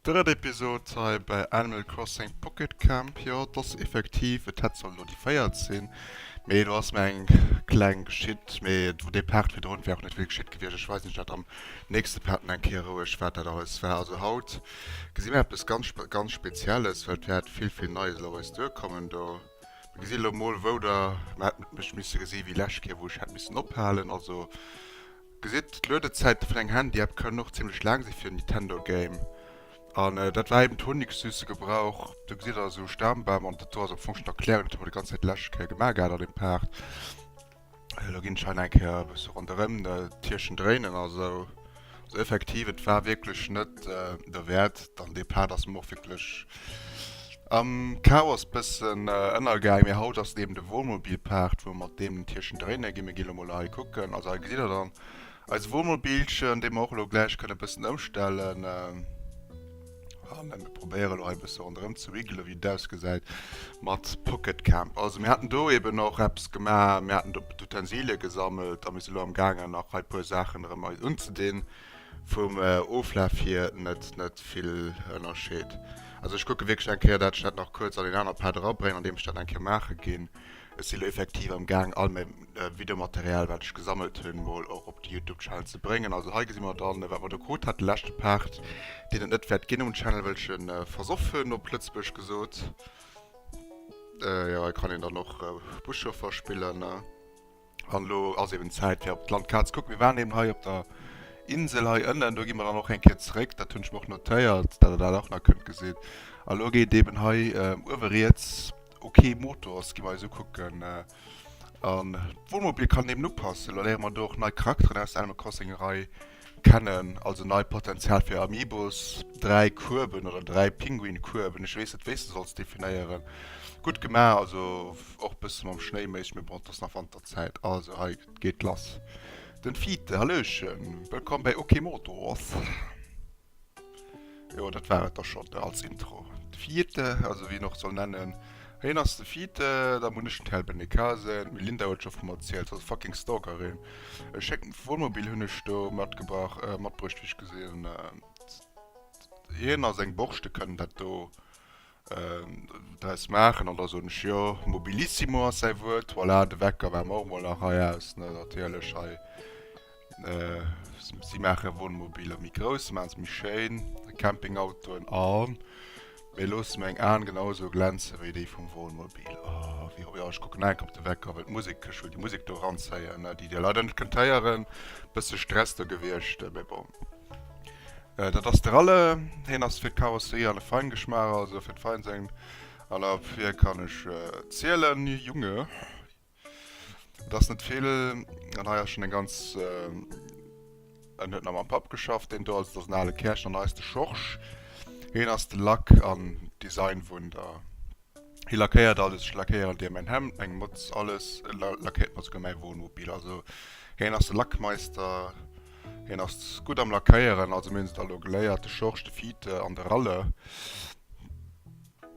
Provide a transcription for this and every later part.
Drëtt Episod hei bei Animal Crossing Pocket Camp. Jo, et ass effektiv, et hätt sollen elo déi véiert sinn, mee do ass mir eng kleng geschitt. Mee dee Part virdrun wär och net vill geschitt gewiescht. Ech weisen iech dat am nächste Part nach eng Kéier roueg, wat dat alles war. Also haut gesi mir eppes ganz, ganz Spezielles, well et wäert vill, vill Neies elo op eis duerkommen do. Mir gesi elo mol, wou der, mir hätt mech misse gesi wéi lescht Kéier, wou ech hätt missen ophalen. Also. Gesitt, d'Luedezäite vun engem Handy-App kënnen och zimmlech laang si fir en Nintendo-Game. An dat war eben d'Honnigsüsse Gebrauch. Do gesitt der esou Stambam an dat do ass am Fong schon d'Erklärung, dat hu mer déi ganz Zäit d'lescht Kéier gemaach gehat an deem Part. Elo ginn ech hei nach eng Kéier e bësse ronderëm d'Tierchen dréinen a sou. Also effektiv, et war wierklech net derwäert. An dee Part ass mer och wierklech am Chaos bëssen ënnergaang. Mee haut ass et eben de Wohnmobil-Part, wou mer mat deem den Tierchen dréine ginn. Mir gi lo mol hei kucken. Also hei gesitt der dann eise Wohnmobilchen, dee mer och elo gläich kënne bëssen ëmstellen. An mir probéiere lo hei bësse ronderëm ze wiggelen, wéi et ausgesäit mat Pocket Camp. Also mir haten do eben och eppes gemaach, mir haten do d'Utensilie gesammelt a mir si lo am gaangen nach hei puer Saachen erëm eis unzedinn. Vum Oflaf hier net net vill Ënnerscheed. Also ech kucke wierklech eng Kéier dat ech dat nach kuerz an een aner Part erabréngen, an deem ech dat eng Kéier maache ginn. Ech si lo effektiv am Gaang all mäi Videomaterial wat ech gesammelt hunn mol och op de Youtube Channel ze bréngen. Also hei gesi mer dann wat mer do krut haten, de leschte Part deen et net wäert ginn um Channel well ech en versoff hunn op Lëtzebuergesch gesot. Jo hei kann een dann och Buschauffer spillen. An elo ass eben Zäit fir op d'Landkaart ze kucken. Mir waren eben hei op der Insel hei ënnen, do gi mer dann och eng Kéier zeréck, dat hunn ech mer och notéiert, dat der dat och nach kënnt gesinn. A lo geet eben hei uewe riets OK Motors gi mer eis ukucken. An d'Wohnmobil kann eben upassen. Elo léiere mer do och nei Charakteren aus der Animal Crossing Rei kennen, also nei Potenzial fir Amiibos, 3 Kueben oder 3 Pinguinkueben, ech weess net wéis de solls definéieren. Gutt gemaach, also och bësse mam Schnéi méisseg, mee bon et ass nach Wanterzäit, also hei geet lass. Den Fiete, Hallöchen, wëllkomm bäi Ok Motors. Jo, dat war et da schonn als Intro. De Fiete, also wéi een och soll nennen. Hien ass de Fiete, da muss ech den Telbenekasen. D'Melinda huet scho vum erzielt, ass e fucking Stalkerin. E schéckt Wohnmobil hunn ech do matgebrach, matbruecht, wéi ech gesinn. Hien a seng Borschte kënnen dat do draus maachen. An da soen ech, jo, Mobilissimo ass säi Wuert. Voilà, de Wecker war mer och mol nach hei aus, ne, natierlech hei. Si maache Wohnmobiler méi grouss, si maache se méi schéin, Campingautoen an mir loosse meng Aen genau esou glänze wéi déi vum Wohnmobil. Oh, wéi jo, ech kucken enk op de Wecker, well d'Musek, ech wëll déi Musek do eranzéien, déi dir leider net kënnt héieren. Bësse Stress do gewiescht, mee bon. Dat ass de Ralle, hien ass fir d'Karosserie an de Feingeschmaach, also fir d'Feinseng. An op hie kann ech zielen, Junge. Et ass net vill, an hei ass schon eng ganz, en huet nach mam Papp geschafft, deen do, also et ass en ale Kärchen. An hei ass de Schorsch, hien ass de Lack an Designwunder. Hie lackéiert alles, ech lackéieren dir mäin Hemd, meng Motz, alles, e lackéiert mer souguer mäi Wohnmobil. Also hien ass de Lackmeister, hien ass gutt am Lackéieren, also mir hunn se da elo geléiert, de Schorsch, de Fiete an de Ralle.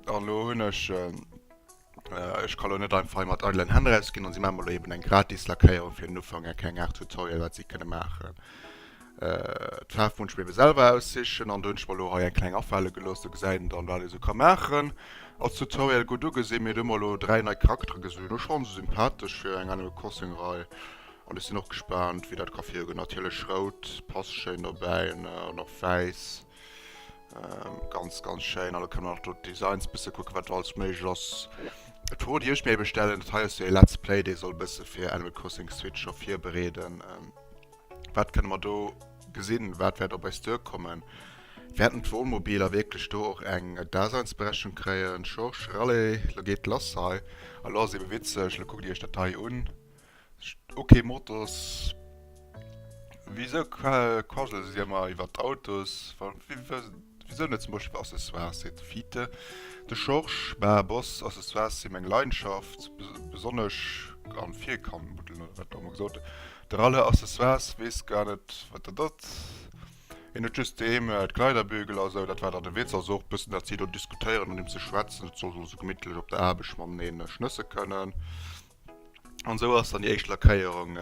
An elo hunn ech. Ech ka lo net einfach hei mat eidelen Hänn rausginn an si maache mer lo eben eng gratis Lackéierung fir den Ufank, eng kleng Aart Tutorial wat si kënne maachen. D'Faarf muss ech mir ebe selwer aussichen an do hunn ech mer lo hei eng kleng afale gelooss. Do gesäit een dann wat ee sou ka maachen. Als Tutorial gutt ugesinn. Mir hunn ëmmer lo 3 nei Charaktere gesinn, ech fannen se sympathesch fir eng Animal Crossing Rei an ech sinn och gespaant wéi dat ka virgoen. Natierlech rout passt schéin dobäi an och wäiss. Ganz ganz schéin. An da kënne mer nach do d'Designs bësse kucken, wat do alles méiglech ass. D'Fro déi ech mir ebe stellen, dat hei ass jo ee Let's Play, dee soll bësse fir Animal Crossing Switch scho virbereeden. Wat kënne mer do gesinn? Wat wäert op eis duerkommen? Wäerten d'Wohnmobiler wierklech do och eng Daseinsberechtigung kréien? Schorsch, Rallye, lo geet lass hei. A lo ass ebe witzeg, lo kuckt dir iech dat hei un. Ok Motos, wisou quassele si ëmmer iwwer d'Autos? Wisou net zum Beispill iwwer Accessoires? Seet de Fiete. De Schorsch, Bah Boss, Accessoires si meng Leidenschaft, besonnesch an Vierkantmuddelen oder wat do ëmmer gesot gëtt. De Ralle, Accessoires, weess gar net wat dat ass. Hien huet just doheem d'Kleiderbügel a sou, dat war dann de Witz. Also och bëssen dat si do diskutéieren an deem ze schwätzen, et soll se gemittlech op der Aarbecht mateneen schnësse kënnen. An sou ass dann déi éischt Lackéierung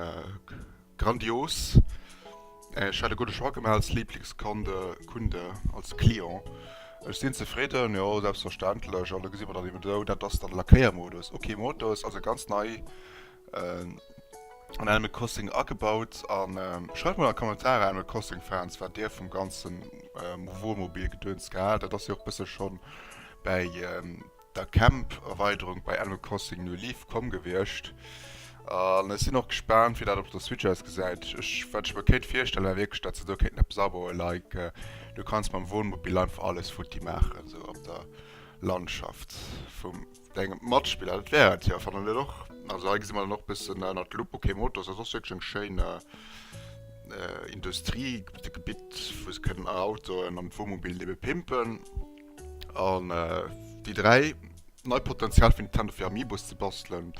grandios. Ech hat e gudde Choix gemaach als Lieblingskunde, Kunde, als Client. Ech sinn zefridden, jo, selbstverständlech. An do gesi mer dann eben esou, dat ass dann de Lackéiermodus. Ok, Modus, also ganz nei an Animal Crossing agebaut. An schreift mol an d'Kommentarer, Animal Crossing Fans, wat dir vum ganzen Wohnmobil-Gedöns gehaalt. Dat ass jo och bësse schonn bäi der Camp-Erweiderung bei Animal Crossing New Leaf komm gewiescht. An ech sinn och gespaant, wéi dat op der Switch ausgesäit. Ech, wat ech mer kéint virstellen, wär wierklech, datt se do kéinten eppes abauen, like du kanns mam Wohnmobil einfach alles futti maachen, sou op der Landschaft vum dengem Matspiller. Dat wär et jo, fannen net och? Also hei gesi mer dann och bëssen ënnert d'Lupp. Ok, Motors, dat ass wierklech eng schéin Industriegebitt, wou se kënnen Autoen an d'Wohnmobil ebe pimpen. An déi 3 nei Potenzial fir Nintendo fir Amiibos ze bastelen.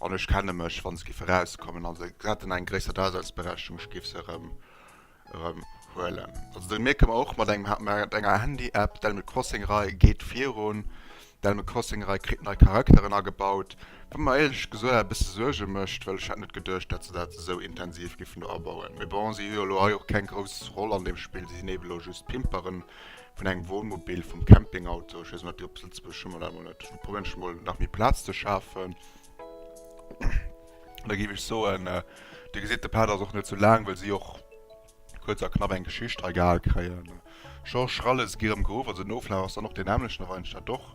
An ech kenne mech, wann se géife rauskommen an se hätten eng gréisser Daseinsberechtigung, ech géif se erëm erëm huelen. Also do mierke mer och mat engem mat enger Handy-App, d'Animal Crossing Rei geet virun, d'Animal Crossing Rei kritt nei Charakteren agebaut, wat mer éierlech gesot e bësse Suerge mécht, well ech hätt net geduecht, dat se dat esou intensiv géifen do abauen. Mee bon, si hu jo elo hei och keng grouss Roll an deem Spill, si sinn eben elo just Pimperen. Vun engem Wohnmobil, vum Campingauto, ech weess net op Lëtzebuerg hu mer dat mol net, ech probéieren ech mol nach méi Plaz ze schafen. Da géif ech soen, Dir gesitt de Part ass och net sou laang, well si och kuerz a knapp eng Geschicht hei gehal kréien. Georges Schralles gi erëm geruff, also den Oflaf ass dann och deen nämmlechten, da weisen ech dat och.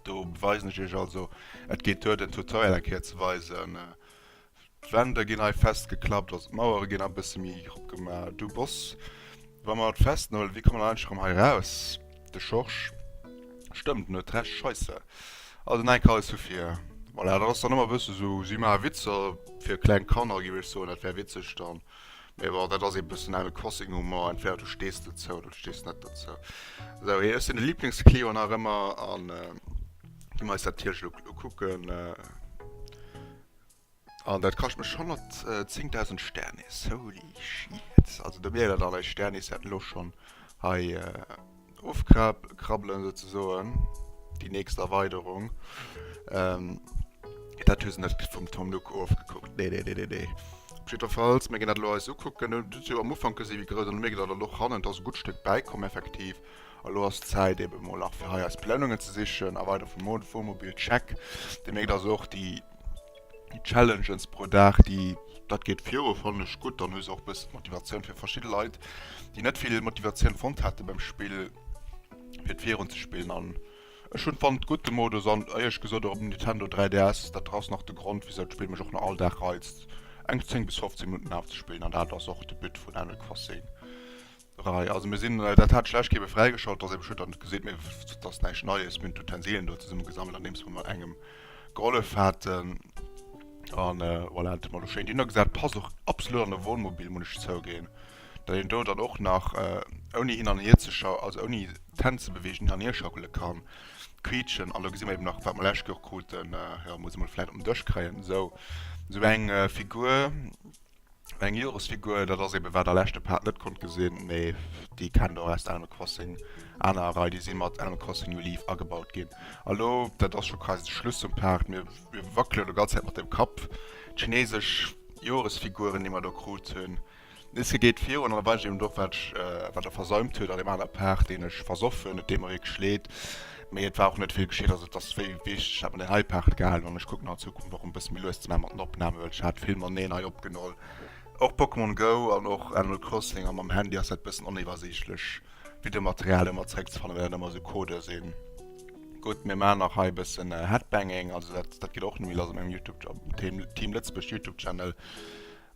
Do beweisen ech iech also, et geet duer den Tutorial eng Kéier ze weisen. D'Wänn ginn hei festgeklappt, also d'Mauere ginn a bësse méi erop gemaach. Du Boss, wa mer et festnodelen, wéi komme mer eigentlech erëm hei eraus? De Schorsch, Stëmmt, en huet Recht, Scheisse. Also nach eng Kéier alles vu vir. Voilà, dat ass dann ëmmer e bësse sou, si maache Witzer fir kleng Kanner, géif ech soen, dat wär witzeg dann. Mee bon, dat ass ee bëssen Animal Crossing Humor, entweder du stees dozou oder du stees net dozou. Sou, ech sinn de Liblingsclient nach ëmmer an gi mer eis dat natierlech elo ukucken. An dat kascht mech 110.000 Sternis. Holy shit. Also do mierkt der dann, eis Sternis wäerten elo schonn hei ofkrabbelen souzesoen. Déi nächst Erweiderung. Dat hu se net vum Tom Nook ofgekuckt. Nee, nee, nee, nee, nee. Op jiddwerfalls, mir ginn dat elo eis ukucken. Hutt jo am Ufank gesi wéi grouss, an do mierkt der dann och hannen, et ass e gutt Stéck bäikomm effektiv. A lo ass d'Zäit ebe mol nach fir hei eis Belounungen ze sichen. Erweiderung vum Wohnmobil, check. Dir mierkt also och déi Challenges pro Dag, déi, dat geet viru, fannen ech gutt. Dann hu se och e bëssen d'Motivatioun fir verschidde Leit, déi net vill Motivatioun fonnt hate beim Spill, fir et virun ze spillen. An ech hunn fonnt gutt de Modus an éierlech gesot och op dem Nintendo 3DS, dat ass nach de Grond wisou d'Spill mech och nach all Dag reizt, eng 10 bis 15 Minutten afzespillen. An dat ass och de But vun Animal Crossing. Rei, also mir sinn, dat hat ech lech ebe fräigeschalt, dass ebe schued datt net gesitt, mee et ass näischt Neies, mir hunn d'Utensilien do zesumme gesammelt andeems mer mat engem gehollef haten an voilà, dat hu mer elo schéin dohinner gesat. Passt och absolut an e Wohnmobil, muss ech zouginn, datt een do dann och nach ouni hin an hier ze schau, also ouni d'Hänn ze beweegen, hin an hier schaukele kann, quiitschen. An do gesi mer eben nach wat mer lech Joer kruten, jo muss ee mol vläit op den Dësch kréien, esou esou eng Figur. Eng Joresfigur, dat ass eben wat der leschte Part net konnt gesinn, mee déi kennt och aus Animal Crossing aner Rei, déi si mat Animal Crossing New Leaf agebaut ginn. A lo, dat ass scho quasi de Schluss vum Part, mir mir wackelen elo ganz Zäit mat dem Kapp, d'chinesesch Joresfiguren déi mer do krut hunn. Nees geet virun an da weis ech eben och wat ech wat der versäumt huet an deem aner Part deen ech versoff hunn, et deet mer wierklech leed, mee et war och net vill geschitt, also et ass wéi wichteg dat mer deen hei Part gehalen hunn an ech kucken an Zukunft och en bësse méi lues ze maachen mat den Opnamen, well ech hat vill mateneen hei opgeholl, och Pokémon Go an och Animal Crossing an mam Handy ass dat bëssen oniwwersiichtlech Videomaterial ëmmer zeréckzefannen, well dat ëmmer esou Codë sinn. Gutt, mir maachen nach hei e bëssen Headbanging, also dat dat geet och net méi lass op mengem Youtube, op dem Team Lëtzebuerg Youtube Channel.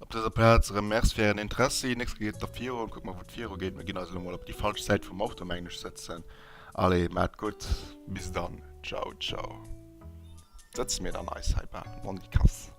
Op dëser Plaz erëm Merci fir ären Interessi. Nächst Kéier geet et da virun. Kucke mer wou et viru geet. Mir ginn eis elo mol op déi falsch Säit vum Auto mengen ech sëtzen. Allez, maat gutt. Bis dann. Ciao, ciao. Sëtze mir dann eis hei bal. Mondi Kass.